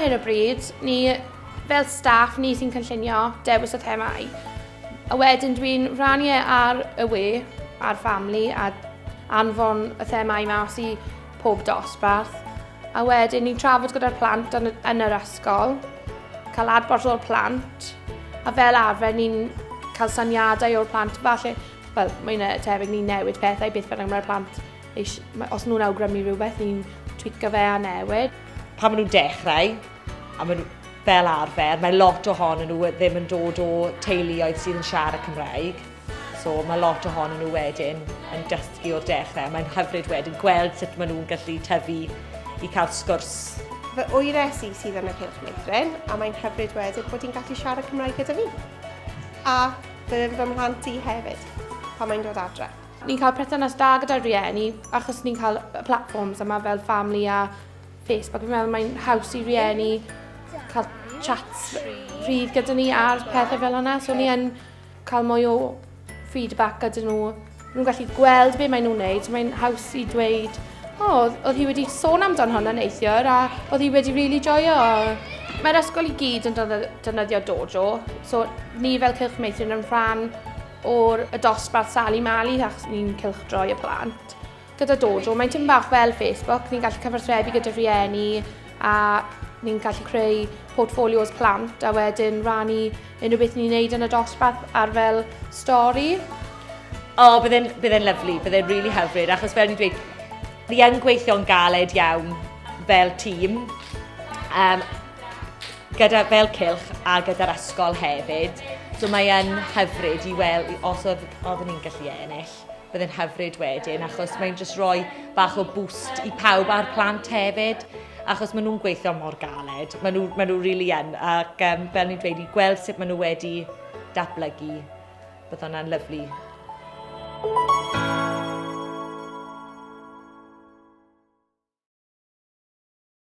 Ar hyn o bryd, ni fel staff ni sy'n cynllunio dewis y themâu. A wedyn dwi'n rhannu e ar y we, ar family, a anfon y themâu mas i pob dosbarth. A wedyn ni'n trafod gyda'r plant yn, yn yr ysgol, cael adborth o'r plant, a fel arfer ni'n cael syniadau o'r plant. Falle, wel, mae'n tebyg ni'n newid pethau beth bynnag mae'r plant, eis, os nhw'n awgrymu rhywbeth, ni'n tweako fe a newid. Pan maen nhw'n dechrau, a maen nhw fel arfer, mae lot ohonyn nhw ddim yn dod o teuluoedd sydd yn siarad Cymraeg. So mae lot ohonyn nhw wedyn yn dysgu o'r dechrau. Mae'n hyfryd wedyn gweld sut maen nhw'n gallu tyfu i cael sgwrs. Fy wyres i sydd yn y Cylch Meithrin, a mae'n hyfryd wedyn bod hi'n gallu siarad Cymraeg gyda fi. A fy, fy mhlant i hefyd, pan mae'n dod adre. Ni'n cael perthynas da gyda'r rieni, achos ni'n cael y platforms yma fel family a Facebook. Fi'n meddwl mae'n haws i rieni cael chats rhydd gyda ni ar pethau fel yna. So ni yn cael mwy o feedback gyda nhw. Nhw'n gallu gweld be maen nhw'n wneud, so mae'n haws i dweud, o, oh, oedd hi wedi sôn amdan hwnna neithiwr a oedd hi wedi really joio. Mae'r ysgol i gyd yn defnyddio dojo, so ni fel Cylch Meithrin yn rhan o'r y dosbarth Sali Mali, achos ni'n cylchdroi y plant. Gyda Dojo, mae'n tipyn bach fel Facebook, ni'n gallu cyfathrebu gyda rhieni a ni'n gallu creu portfolios plant a wedyn rannu unrhyw beth ni'n neud yn y dosbarth ar fel stori. O, oh, bydd e'n bydd lyflu, bydd e'n really hyfryd, achos fel ni'n dweud, ni yn gweithio'n galed iawn fel tîm, um, gyda fel cylch a gyda'r ysgol hefyd. So mae e'n hyfryd i weld os oedd, oeddwn ni'n gallu ennill. Bydd e'n hyfryd wedyn, achos mae'n jyst rhoi bach o boost i pawb a'r plant hefyd, achos maen nhw'n gweithio mor galed. Maen nhw, maen nhw really yn, ac um, fel ni'n dweud, i gweld sut maen nhw wedi datblygu, bydd hwnna'n lyflu.